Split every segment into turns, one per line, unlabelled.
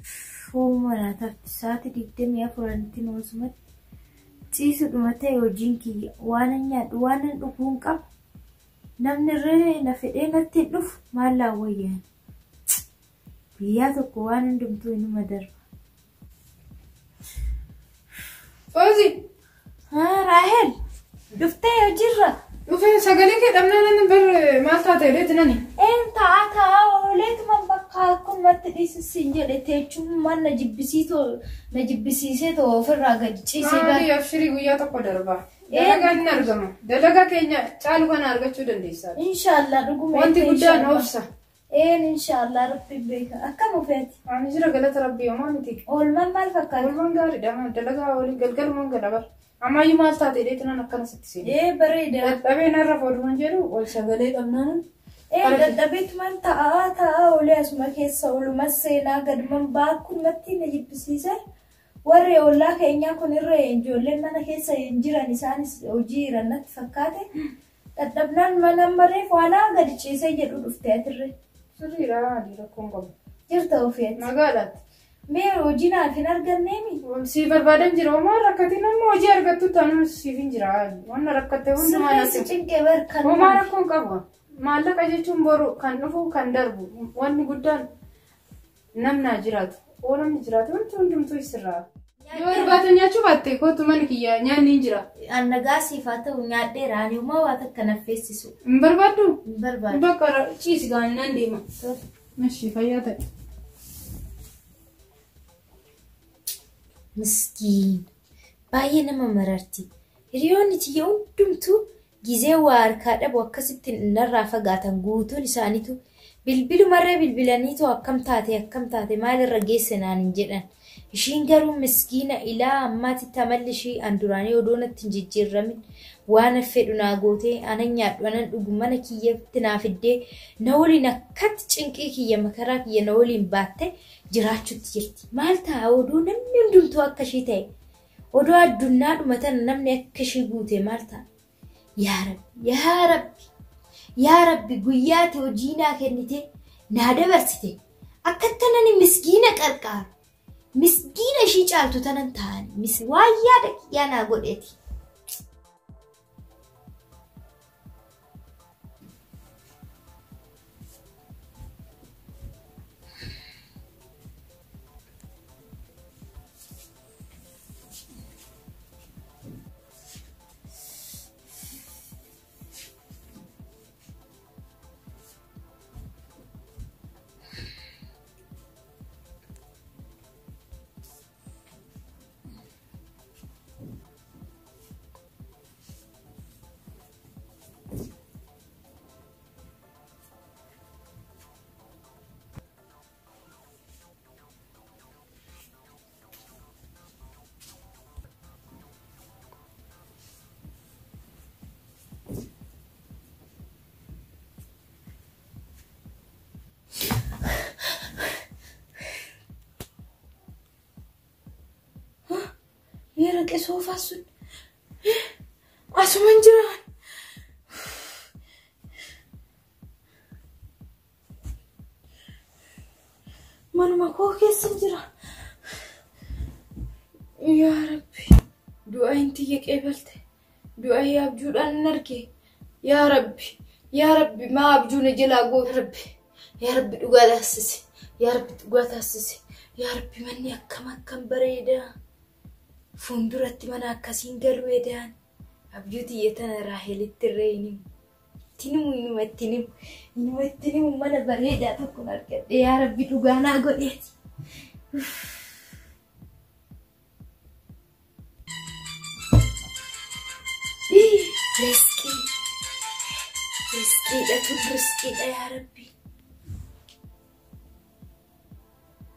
Fooma naa tafti sa'aatii 24tti noosumatti ciisudhuma ta'e hojiin kiyya waanan nyaadhu waanan dhuguu hin qabu. Namni irree na fedhee natti hin dhufu maal laa wayyaan. Guyyaa tokko waan hundumtuu inuma darba.
Foozi!
Haa Raahel dhuftee hojiirra.
Dhufee sagalee kee dhabnaan nan bar maal taate jedheeti nani.
Een ta'a ta'a ooleetuma bakka akkumatti dhiisus siin jedhe teechummaan na jibbisiitoo na jibbisiisee too ofirraa gadi ciisee
gara. Maali abshirii guyyaa tokko darba. Dalagaan hin argama. Dalagaa keenya caalu kana argachuu dandeessa.
Inshaallah dhuguma.
Wanti guddaan obsa.
Een inshaallah rabbiin beeka. Akkam ufeeti?
Ani jira galata rabbii homaa miti.
Oolmaan maal fakkaata?
Oolmaan gaariidha. Dalagaa olii galgalumaan gala bar. Ammayyuu maal taate jedheeti nan akkana sitti seene.
Ee bareeda.
Dadhabee narra fooduman jedhu ol sagalee dhabnaan.
Ee dadhabeetuman ta'aa ta'aa olee asuma keessa olumas seenaa gaduman baakkumatti na jibbisiise. Warri ollaa keenyaa kun irra ijoolleen mana keessa hin jiran isaanis hojii jiran natti fakkaate. Dadhabnaan mana mareef waalaa gadi ciisee jedhu dhufte atirre.
Sirriidha adii rakkoon qabu.
Jirta ofeeti.
Nagaadhaatti.
Mee hojii naaf hin arganneemi?
Si barbaadan jira homaa rakkatiin amma hojii argattu tanuu siif hin jira. Waan rakkatte hundumaa
Sirrii si
natti.
cinqee bar
Homaa
kanumaaf.
rakkoon qabu. Maallaqa jechuun boru kan dhufu kan darbu wanni guddaan namnaa jiraatu. Oo namni jiraatu wanti hundumtuu sirraa. Yoo irbaata nyaachuu baatte kootu mana kiyya nyaanni hin jira.
An nagaa siif haa ta'u nyaadheera ani homaa waa takka naffeessisu.
Hin barbaaddu?
Hin barbaadu.
Bakka ciisi gaanii nan deema. Mashii fayyaa ta'e.
Miskiin baay'ee nama mararti. Hiriyoonni tiyya hundumtuu gizee waa harkaa dhabu akkasitti narraa fagaatan guutuun isaaniitu bilbilumarree bilbilaniitu akkam taate akkam taate maalirra geesse naan hin jedhan. Ishiin garuu miskiina ilaa ammaatitti amalli ishii an duraanii odoo natti hin jijjiirramin waan fedhu naa gootee anan nyaadhu anan dhugu mana kiyyatti naa fiddee na waliin akkatti cinqii kiyya makaraa kiyya na waliin baatte jiraachuutti jirti. Maal ta'a odoo namni hundumtuu akka ishii ta'e odoo addunyaadhuma tana namni akka ishii guute maal ta'a? Yaa Rabbi yaa Rabbi yaa Rabbi guyyaati hojii naa kennite naa dabarsite akkatti nani miskiina qarqaaru miskiina ishii caaltu tanan ta'an waan yaada kiyyaa naa godheeti. Mee soofaa sun asuman jiraan. Manuma koo keessa jira. Yaa Rabbi du'a hin tiyya qeebalte du'a abjuudhaan hin arge. Yaa Rabbi yaa Rabbi maa abjuu na jalaa goota Rabbi. Yaa Rabbi dhugaa taasisi. Yaa Rabbi dhugaa taasisi. Yaa Rabbi manni akkam akkam bareeda. Fuulduratti mana akkasiin galuu edaan abjuu tiyya tana Raahelitti irree hin himu. Itti himu inuma itti himu. Inuma itti himu mana bareedaa tokkon argadhe yaa Rabbi dhugaa naa godheeti. Riskii. Riskiidha tun riskiidha yaa Rabbi.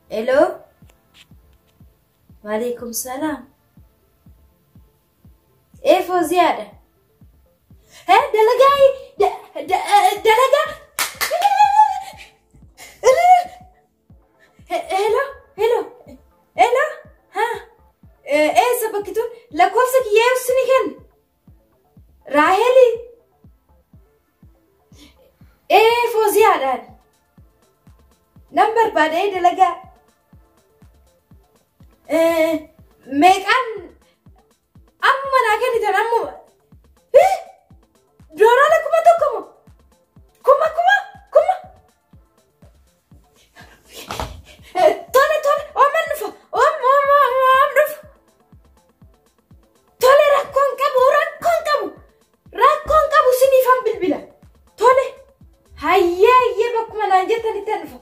Hello? Waalaikum salaam. Ee Fooziyaadha. Ee dalagaa dalagaa. Hello hello hello ha eessa bakki tun lakkoofsa kiyyaa ibsu ni kenna. Raaheli. Ee Fooziyaadhaan. Nan barbaada ee dalagaa. Meeqaan ammuma naa kennitan ammuma. Doolaara 1000 moo? Kuma kuma kuma. Tole tole ooman dhufa oom oom oom oom dhufa. Tole rakkoon qabu rakkoon qabu rakkoon qabu siniifan bilbila. Tole hayyee hayyee bakkuma naan jettanitti dhufa.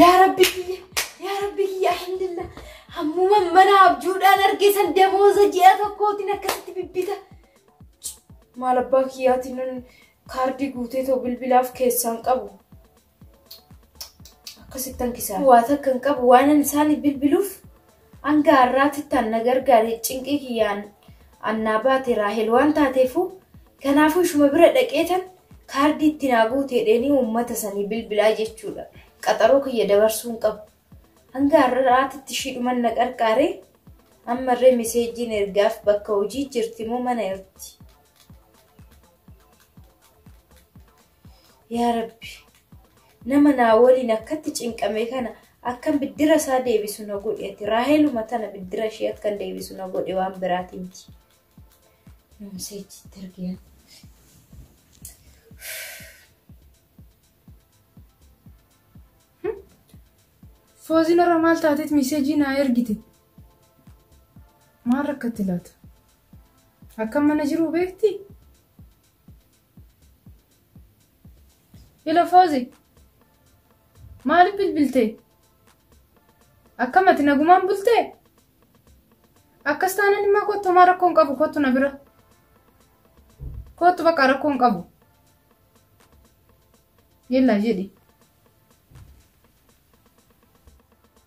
Yaa Rabbi kiyya yaa Rabbi kiyya alhamdulillah hammuma mana abjuudhaan argeessan damooza ji'a tokkootiin akkasitti bibbita. Maal abbaa kiyyaatiin nun kaardii guutee too bilbilaaf keessaan qabu. Akkasitti hankisaa. Waa takka hin qabu waan ani isaanii bilbiluuf hanga har'aatitti an na gargaare cinqii kiyyaan annaa baate Raahel waan taateefu kanaafuu ishuma bira dhaqeetan kaardii itti naa guutee dheenii uummata sanii bilbilaa jechuudha. Qaxaroo kiyya dabarsuu hin qabu. Hanga har'aatitti ishiidhuman na qarqaare ammarree miseejiin ergaaf bakka hojii jirti moo mana jirti. Yaa Rabbi nama naa waliin akkatti cinqame kana akkan biddira isaa deebisu na godhe ati Raaheluma tana biddira ishee akkan deebisu na godhe waan biraatii miti. Miseejiitti ergee.
Fooziin irra maal taateet miseejii naa ergite? Maal rakkatti laata? Akkam mana jiru beekti? Ila Foozi, maaliif bilbilte? Akkam ati nagumaan bultee? Akkas taanaan immoo kottu homaa rakkoo hin qabu kottu na bira. Kottu bakka rakkoo hin qabu. Yellaa jedhi.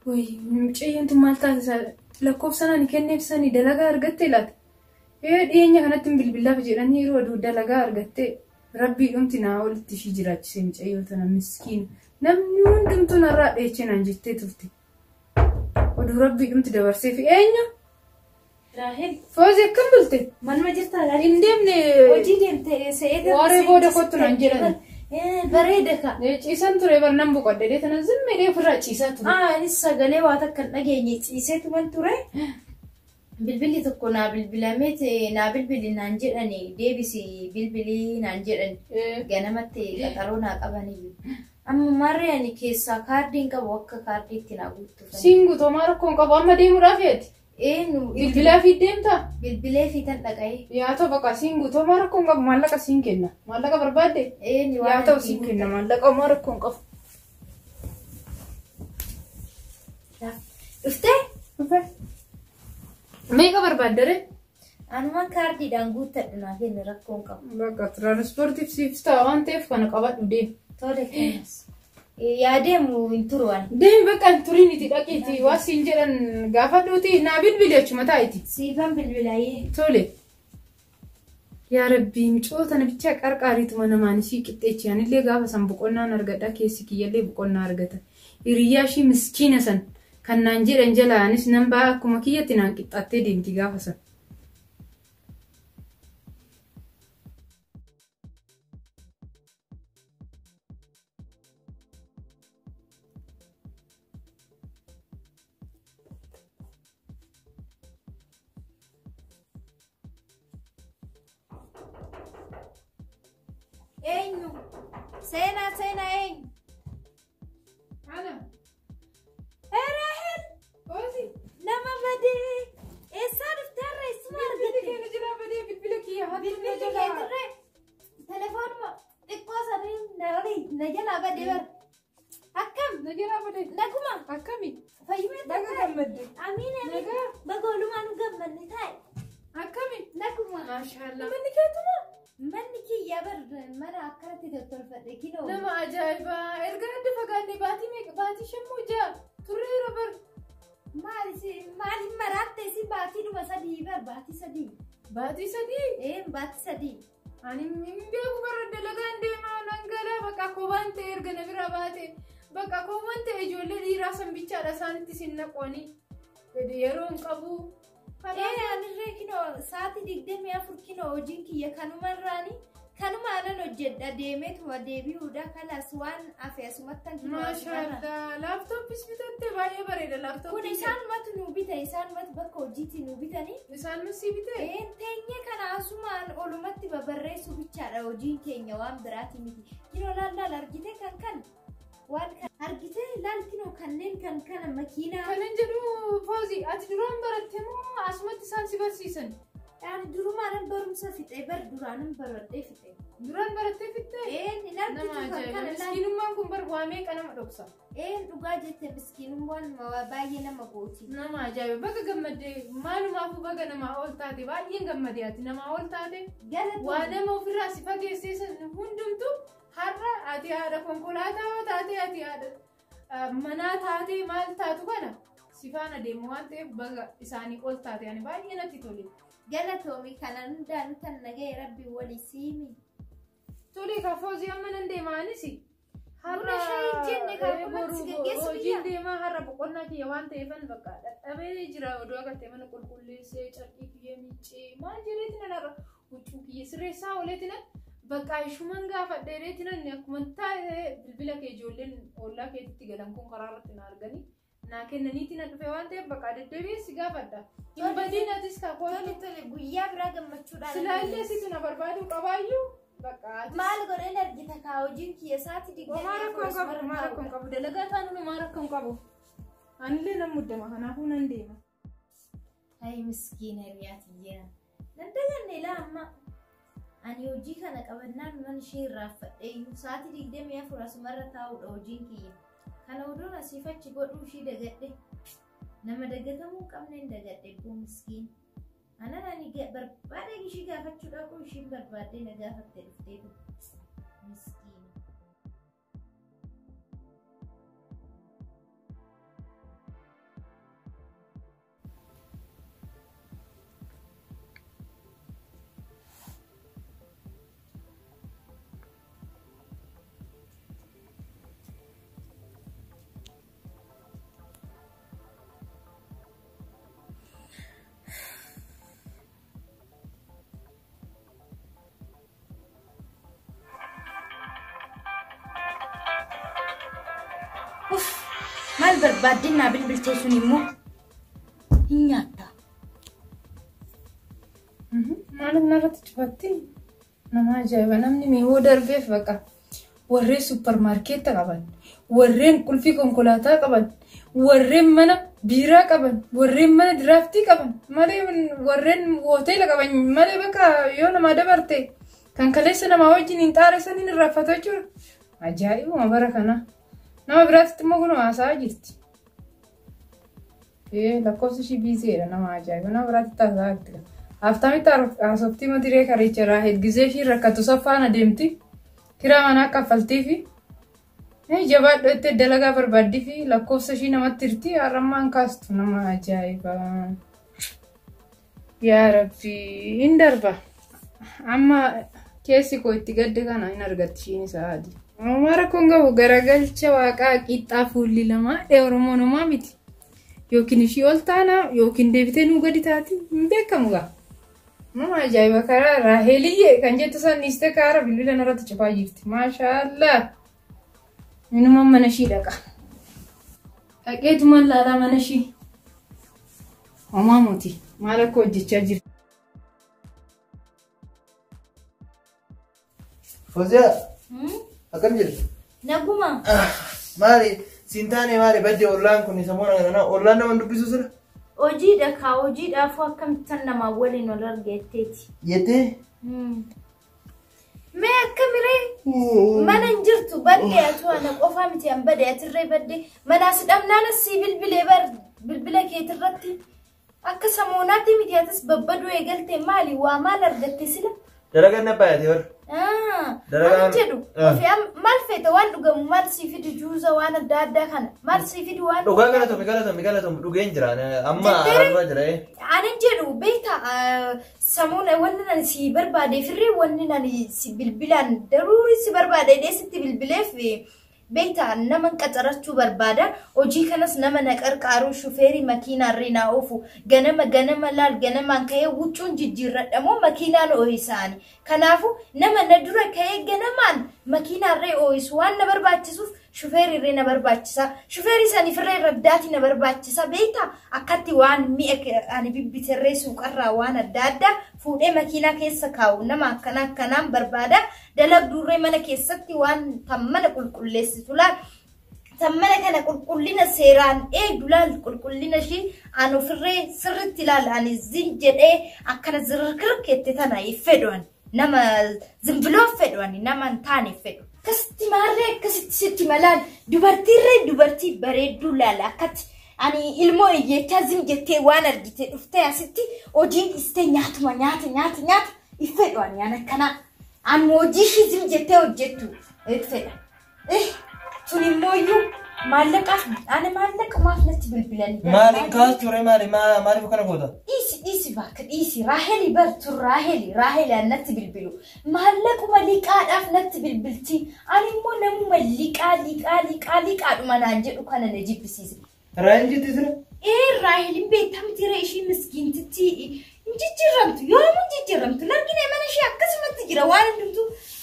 Wayi mucayyoon tun maal taate lakkoofsa naan kenneef sanii dalagaa argattee laata? Ee dhiyeenya kanatti hin bilbilaaf jedhanii yeroo aduu dalagaa argattee rabbii dhumti naa olitti ishii jiraachise mucayyoo tana miskiina. Namni hundumtuu narraa dheechee naan jettee turte. Oduu rabbii dhumti dabarsee fi eenyu?
Raahel
Foozi akkam bulte?
Manuma jirtaa laata?
Hin deemne.
Hojii deemte se'ee
Waaree booda kottu naan jedhan.
Bareeda ka.
Ciisan ture bar nan boqodhe tana zimmee ofirraa ciisaa ture.
Anis sagalee waa takka hin dhageenye ciiseetuman ture. Bilbilli tokko naa bilbilamee naa bilbili naan jedhani deebisi bilbilii naan jedhani ganamatti qaxaroo naa qabaniyyuu. Amma marree ani keessaa kaardiin qabu akka kaardiitti naa guutuuf.
Siin guutuu homaa rakkoo hin qabu amma deemuudhaaf yeeti.
Eenyu
Bilbilaa fi deemtaa?
Bilbilee fi tan dhaqa'ee.
Yaa ta'u bakka siin guutuu homaa rakkoo hin qabu maallaqa siin kenna. Maallaqa barbaadde?
Eenyu
Yaa ta'u siin kenna maallaqa homaa rakkoo hin qabu.
Dhuftee?
Dhufe. Meeqa barbaadde ree?
Anumaan kaardiidhaan guuttadhu naa kenni rakkoo hin qabu.
Bakka tiraanispoortiif siif ta'a waan ta'eef kana qabadhu deemi.
Tole kennas. Yaa deemu hin turu ani.
Deemi bakka hin turiiniti dhaqiiti waa siin jedhan gaafadhuuti naa bilbili achuma taa'iti.
Siifan bilbilaayee.
Tole. Yaa Rabbi micoota namicha qarqaariituma namaan ishii qixxeechi anillee gaafa san boqonnaan argadha keessi kiyyallee boqonnaa argata. Hiriyyaa ishii miskiina san kan naan jedhan jala anis nan ba'a akkuma kiyyatti naan qixxaattee deemti gaafa san.
Eenyu? Seenaa seenaa eenyu?
Ana.
Raahel!
Foozi.
Nama badee! Eessaa dhuftee har'a eessuma
Bilbilli
argatte?
keenya jala badee bilbila kiyya hattuu na
Bilbilli
jalaa.
keetirree telefoonuma xiqqoo sanii na olii na jalaa badee bara. Akkam?
Na jalaa badee.
Naguma?
Akkami?
Fayyumee
Baga gammadde.
Amiin amiin.
Nagaa.
Baga oolumaa nu gammanne taa'e.
Akkami?
Naguma.
Maashaallah. Manni keetuma?
Manni kiyya bar mana akkanatti tottolfadhe kinoo.
Nama ajaa'ibaa! Erga adda fagaanne baatii meeqa? Baatii shan ja'a turreera bar.
Maali si maali maraatte si baatiidhuma sadii bar baatii sadii.
Baatii sadii?
Ee baatii sadii.
Ani hin beeku bara dalagaan deemaa nan galaa bakka kobaan ta'e erga na bira baate bakka kobaan ta'e ijoollee dhiiraa san bichaadha isaanitti sin naqooni. Yeroo hin qabu.
Ee anirree kinoo sa'aatii 24 kinoo hojiin kiyya kanumarraani Kanuma anan hojjedha deemeetuma deebi'uudha kalaas waan hafe asumattan kinoo asumarra.
Maashaallah laaptooppis bitatte baay'ee bareeda
Kun
laaptooppiin.
isaanumatu nuu bita isaanumatu bakka hojiitti nuu bitanii.
Isaan nu sii bitee?
Een teenyee kana asumaan olumatti babarreessuu bichaadha hojiin keenya waan biraati miti. Kinoo laal laal argite kan kan waan kan argite laal kinoo kanneen kan kana makiinaa.
Kanan jedhu Foozi ati duraan baratte moo asumatti isaan si barsiisan?
Ani durumaanan barumsa fixee bar duraanan baradhee fixe.
Duraan barattee fixxee?
Een hin
Nama
argitu kan
ajaa'iba.
kana laal.
Miskiinummaan kun bar waa meeqa nama dhoksa.
Een dhugaa jette miskiinummaan baay'ee nama gooti.
Nama ajaa'iba. Baga gammadde maalumaafuu baga namaa ol taate baay'een gammadde ati namaa ol taate. Waa
Galatoomii.
nama ofirraa si fageessee san hundumtu har'a ati haadha konkolaataa yoo taate ati haadha manaa taate maal taatu kana si faana deemu waan ta'eef baga isaanii ol taate ani baay'ee natti tole.
Galatoomii kana hundaan tan nagahee rabbi walii siimi.
Tole kaa Foozii amma nan deema anis.
Buna shaayii jenne kaa akkumatti si geggeessu
hojiin
biyya.
deemaa har'a boqonnaa kiyya waan ta'eefan bakka dadhabee jira oduu agartee mana qulqulleessee carqii kiyya miiccee maal jedheeti nan har'a huccuu kiyya sirreessaa ooleeti nan bakka ishuman gaafadheereeti nan akkuma taa'ee bilbila kee ijoolleen ollaa keetitti galan kun karaa irratti na arganii naa kennaniiti nan dhufe waan ta'eef bakka deddeebi'ee si gaafadha. Hin badiin atis kaa
Tole
kootu
tole guyyaa biraa gammachuudhaan.
silaallee situ na barbaaduu qabaayyuu bakka atis.
Maal godheen argita kaa hojiin kiyya isaati
Homaa
digdamii
rakkoo
afur
hin qabu,
asumarra
homaa rakkoo hin
taa'uudha.
qabu. Dalagaa taanaan homaa rakkoo hin qabu. Anillee nan muddama, kanaafuu nan deema.
Ay miskiina hiriyaa Nan daganne laa amma. Ani hojii kana qabannaan mana ishee irraanfadhee iyyuu sa'aatii 24 asumarra taa'uudha hojiin kiyya. Kana oduun asiif achi godhuu ishii dagadhe. Nama dagatamuu hin qabne hin dagadhe ebboo miskiin. Anan ani barbaade ishii gaafachuu dhaquu ishiin barbaaddee na gaafatte dhufteetu. Miskiina. Uff, maal barbaaddeen naa bilbiltee sun immoo hin nyaatta.
Maaliif narratti cufatti? Nama ajaa'iba namni mi'oo darbeef baqa. Warreen supparmaarkeetta qaban, warreen qulfii konkolaataa qaban, warreen mana biiraa qaban, warreen mana diraaftii qaban, malee warreen hoteela qaban malee bakka yoo namaa dabarte kan kaleessa namaa wajjin hin xaare saniin irraanfatu jechuudha. Ajaa'ibuma bara kana. Nama biraatti immoo kun haasa'aa jirti. Lakkoofsi ishii biizeedha nama ajaa'iba. Nama biraatti haasa'aa jirti. Haftaamitti haasoftii mata duree kareecha Raahel gizee ishii rakkatu saffaan adeemti. Kiraa manaa kaffaltii fi jabaadhu jettee dalagaa barbaaddii fi lakkoofsa ishii namatti hirti har'ammaan kaastu nama ajaa'iba. Yaa Rabbi hin darba. Amma keessi koo itti gadde kana hin argatti ishiin isaa adii. Homaa rakkoon qabu garagalcha waaqaa qixxaa fuulli lamaa dhee Oromoon homaa miti. Yookiin ishii ol taana yookiin deebitee nuu gadi taati hin beekamu gaa. Nama ajaa'iba karaa Raaheliyyee kan jettu san dhiistee kaara bilbila narratti cufaa jirti. Maashaallah. Inuma mana ishii dhaqa. Dhaqeetumaan laalaa mana ishii. Homaa moti maal akka hojjechaa jirti.
Fooziyaa akkam jirti?
Naguma.
Maali siin taane maali badde ollaan kun samoona kana ollaan nama dubbisu sira?
Hojiidha kaa hojiidhaafuu akkamittan namaa waliin wal argatteeti.
Jettee?
Mee akkamiree mana hin jirtu badde atu ana qofaa miti an badde atirree badde manaas dhabnaan si bilbilee bar bilbila keetirratti akka samoonaatti miti atis babbaduu eegalte maali waa maal argatte sila?
Dalagaan na baay'ate bar. Dalagaan-
Ani jedhu ofii maal feete waan dhugamu maal sii fidu juuza waan adda addaa kana maal sii fidu waan
Dhugaa galatoomi galatoomi galatoomi dhugeen jira amma
Jettee?
ararra jira.
Ani jedhu beektaa samuuna wanni nani si barbaade firree wanni nani si bilbilaan daruuri si barbaade dheessitti bilbileef Beektaa nama qacarachuu barbaada. Hojii kanas nama na qarqaaru shufeerii makiinaarree naa oofu. Ganama ganama laal ganamaan ka'ee huccuun jijjiirradha moo makiinaan ooyisaani. Kanaafuu nama na dura ka'ee ganamaan makiinaarree ooyisu waan na barbaachisuuf shufeerirree na barbaachisa. Shufeerii saniifirree raddaati na barbaachisa. Beektaa akkatti waan mi'a ani bibbiterree suuqarraa waan adda addaa fuudhee makiinaa keessa kaa'u nama akkana akkanaan barbaada. Dalagduurree mana keessatti waan tan mana qulqulleessitu laal. Tan mana kana qulqullina seeraan eegdu laal qulqullina ishii an ofirree sirritti laal ani zin jedhee akkana zirkirkeette tana fedhu ani. Nama zimbiloo fedhu ani nama hin taane fedhu. Akkasitti maarree akkasitti sitti malaan dubartiirree dubartii bareedduu laal akkatti ani ilmoo hiyyeechaa zim jettee waan argite dhuftee asitti hojii dhiistee nyaatuma nyaata nyaata nyaata iffedhu ani an akkanaa. Ani hojii ishii zim jettee hojjettu fedha. Tun immoo iyyuu maallaqaaf ani maallaqumaaf natti bilbilanii.
Maaliin kaastu ture maali maaliif akkana goota?
Dhiisi dhiisi bakka dhiisi Raaheli bartu Raaheli Raaheli natti bilbilu maallaquma liqaadhaaf natti bilbilti ani immoo namuma liqaa liqaa liqaa liqaadhuma naan jedhu kana na jibbisiise.
Raahel jettee sira?
Ee Raaheliin beektamti ree ishii miskiintitti hin jijjiiramtu yoomuu hin jijjiiramtu largine mana ishee akkasumatti jira waan hundumtu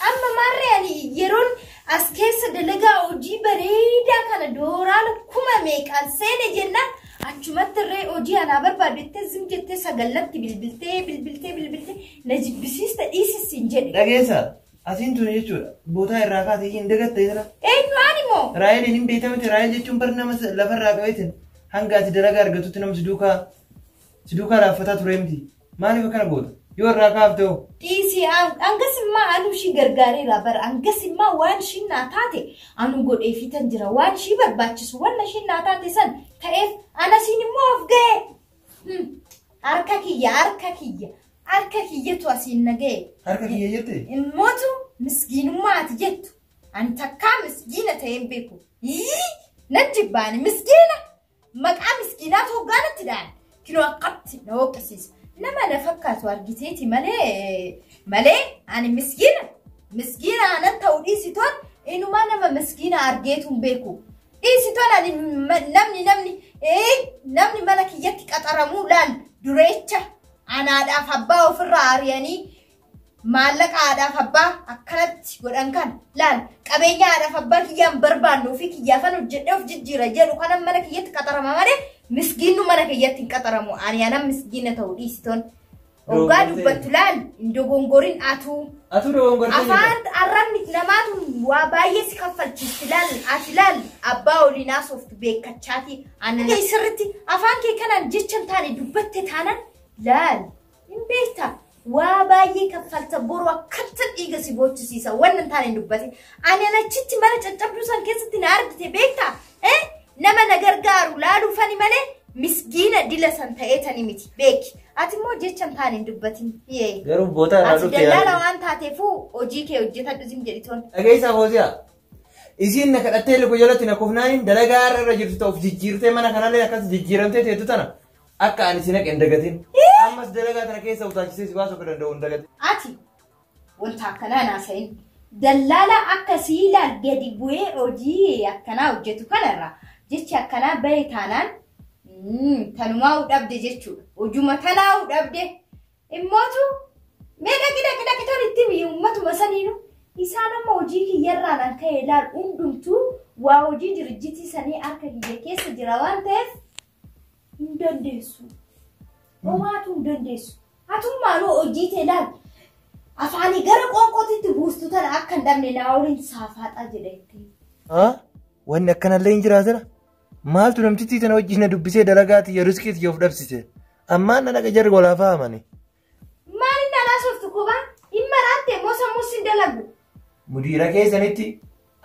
amma maarree ani yeroon as keessa dalagaa hojii bareedaa kana dooraala kuma meeqaan seene jennaan achumatti irree hojii anaa barbaadu jettee zim jettee sagallatti bilbiltee bilbiltee bilbiltee na jibbisiista dhiisis hin jedhe.
Dhageessa asiin tuni jechuudha bootaa irraa kaatee hin dagatte sira.
Eenyu ani moo?
Raaheliin hin beektamte Raahel jechuun bar nama lafarraa qabeetin hanga ati dalagaa argatutti nama si duukaa laaffataa ture miti. Maaliif akkana goota? Yoo irraa kaafte hoo?
Dhiisi hangas immoo anuu ishii gargaareera bara hangas immoo waan ishiin naa taate anuu godheefii tan jira waan ishii barbaachisu wanna ishiin naa taate san ta'eef anasiin immoo of ga'e. Harka kiyya harka kiyya harka kiyyatu asiin na ga'e.
Harka kiyya jette?
Immootu miskiinummaa ati jettu ani takkaa miskiina ta'een beeku. Nan jibbaani miskiina maqaa miskiinaatu hoggaanatti dhaan kinoo akkatti na hooqisiisa. Nama na fakkaatu argiteeti malee ani miskiina miskiina anan ta'u dhiisitoon inumaa nama miskiina argeetu hin beeku. Dhiisitoon ani namni namni namni mana kiyyatti qaxaramuu laal dureecha anaadhaaf abbaa ofirraa ari'anii maallaqa haadhaaf abbaa akkanatti godhan kan laal qabeenya haadhaaf abbaa kiyyaan barbaannu fi kiyyaafan hojjedhee of jijjiira jedhu kanan mana kiyyatti qaxarama malee miskiinnu mana kiyyatti hin qaxaramu ani anan miskiina ta'u dhiisitoon. Hoggaa dubbattu laal hin dogongorin atuu.
Atuu dogongortee jirta.
Afaan arrabni namaatu waa baay'ee si kaffalchiisti laal ati laal abbaa oliin haasoftu beekkachaati. Ani sirriitti afaan kee kanaan jecha hin taane dubbatte taanan laal hin beektaa. Waa baay'ee kaffalta boru akkatti dhiiga si boochisiisa waan hin taane dubbate. Ani achitti mana caccabduu san keessatti na argite beektaa? Nama na gargaaru laaluufani malee miskiina dila san ta'eetani miti beeki. Ati immoo jecha hin taane hin dubbatin.
Garuu bootaa irraa
Ati
dhufte
dallaala
yaadde.
waan taateefuu hojii kee hojjetadhu zim jedhitoon.
Dhageessaa Fooziyaa. Isiin na kadhattee luka jalatti na kufnaaniin dalagaa irra irra jirtu ta'uuf jijjiirtee mana kanallee akkas jijjiiramtee teettu tana akka ani si naqe hin dagatin. Ammas dalagaa tana keessa utaalchisee si baasuu akka danda'u hin dagatin.
Ati wanta akkanaa naasa'in dallaala akkasii ilaal gadi bu'ee hojii akkanaa hojjetu kanarraa jechi akkanaa bahe taanaan tanumaa dhabde jechuudha. Hojuma tanaa dhabde immootu mee dhaqi dhaqi dhaqi tolitti himi uummatuma saniinu isaan amma hojii kiyyarraan an ka'e ilaal hundumtuu waa hojii dirjitii sanii harka kiyya keessa jira waan ta'eef hin dandeessu. Homaatu hin dandeessu. Hatummaanuu hojii ta'e ilaal afaanii gara qoonqootitti buustu tana akka hin dhabne naa waliin saafaaxaa jedha ittiin.
Wanni akkanallee hin jiraatira. Maaltu namtittii tana wajjin na dubbisee dalagaa tiyya riskii tiyya of dhabsise. Ammaan na dhaqa jarri walaa fahamani.
Maaliin dhalaa sooftu kophaa? Hin maraatte moo sammuus hin dalagu?
Mudiira keessanitti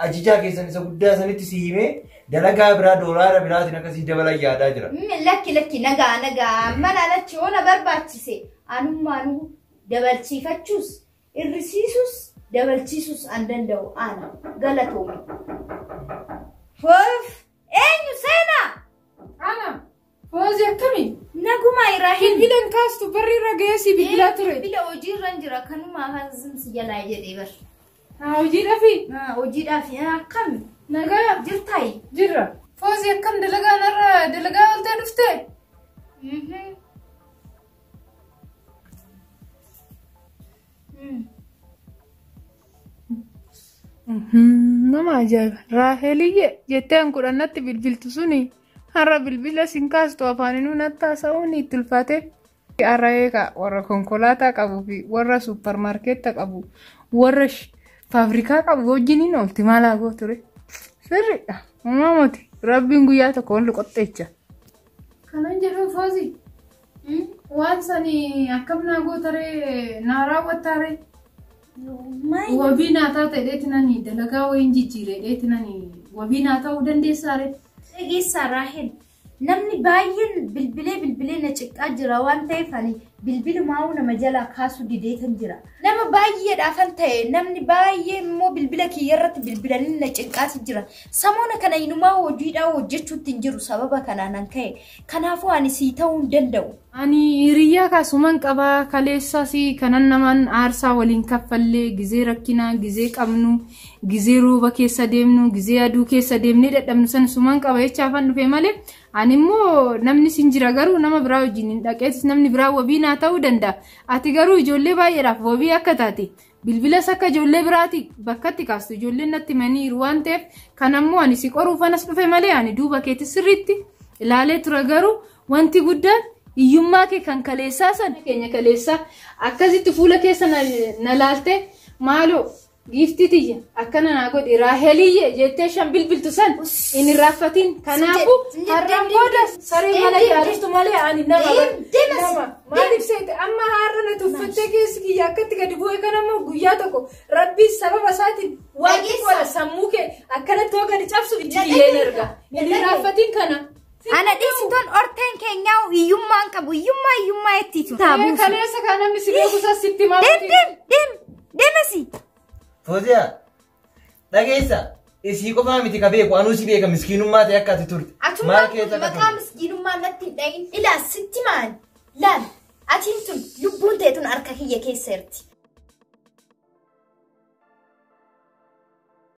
ajijaa keessan isa guddaa sanitti si himee dalagaa biraa doolaara biraatiin akkasii dabalan yaadaa jira.
Lakki lakki nagaa nagaa mana alatti yoo na barbaachise anummaanuu dabalchiifachuus irrisiisus dabalchiisus an danda'u ana galatoome. Foof eenyu seenaa?
Ana Foozii akkamii?
Naguma Iraahel.
Bilbila hin kaastu barri irra ga'ee si bilbilaa ture.
Bilbila hojiirra hin jira kanuma afaan zimsi jalaa jedhee bar.
Hojiidhaafi?
Hojiidhaaf akkami?
Nagaa
Jirtaayi?
Jirra. Foozii akkam dalagaa narra dalagaa ooltee dhuftee? Nama ajaa'iba. Raaheliyye jettee an kudhannatti bilbiltu suni har'a bilbila sin kaastu afaaninuu natti haasa'uun itti ulfaate. Har'a eegaa warra konkolaataa qabuu fi warra suupparmaarkeetta qabu warra faabrikaa qabu wajjiniin oolti maal haa gootu ture. Sirriidha. Uumamati. Rabbiin guyyaa tokko ol qoxxeecha. Kanan jedhu Foozii. Waan sani akkam naa gootaree naa raawwattaaree. Wabii naa taate dheetinani dalagaa wayiin jijjiire dheetinani wabii naa ta'uu dandeessaare.
Dhageessaa Raahel. Namni baay'een bilbilee bilbilee na ciqqaa jira waan ta'eef ani bilbilumaa'uu nama jalaa kaasuu dideetan jira. Nama baay'eedhaafan ta'e namni baay'ee immoo bilbila kiyya irratti bilbilanii na cinqaati jira. Samoona kana inumaa hojiidhaa hojjechuutti hin jiru sababa kanaan an ka'e. Kanaafuu ani sii ta'uu hin danda'u.
Ani hiriyyaa kaasuman qabaa kaleessas kanan namaan aarsaa waliin kaffallee gizee rakkinaa gizee qabnu gizee rooba keessa deemnu gizee aduu keessa deemnee dadhabnu san suman qaba jechaafan dhufe malee ani immoo namni sin jira garuu nama biraa wajjin hin dhaqeetis namni biraa wabii naa ta'uu danda'a. Ati garuu ijoollee baay'eedhaaf wabii akka taate bilbilas akka ijoollee biraati bakkatti kaastu ijoolleen natti himaniiru waan ta'eef kan ammoo ani si qoruufanas dhufe malee ani duuba keetti sirriitti ilaalee ture garuu wanti guddaan hiyyummaa kee kan kaleessaa san keenya kaleessaa akkasitti fuula keessa na laalte maaloo giiftii tiyya akkana naa godhi Raaheliyye jettee shan bilbiltu san hin irraanfatin. Kanaafuu har'aan booda saree mana yaadatu malee ani nama nama maaliif seete amma har'a na tuffattee keessi kiyya akkatti gadi bu'e kan ammoo guyyaa tokko rabbii sababa isaatiin waan xiqqoodha sammuu kee akkanatti hoo gadi cabsu ijji kiyyeen erga hin irraanfatin kana.
Ana dhiisitoon orteen keenyaa hiyyummaan qabu hiyyummaa hiyyummaa ittiitu.
Kaleessa kan namni si beeku isaa sitti himaa.
Deem deem deem deemasi.
Fooziyaa dhageessa isii qofaa miti ka beeku anuu si beeka miskiinummaa ta'e akka ati turte.
Atummaan kun maqaa miskiinummaa natti hin dhayin. Ilaa sitti maal laal atiin tun lubbuun ta'e tun harka kiyya keessa jirti.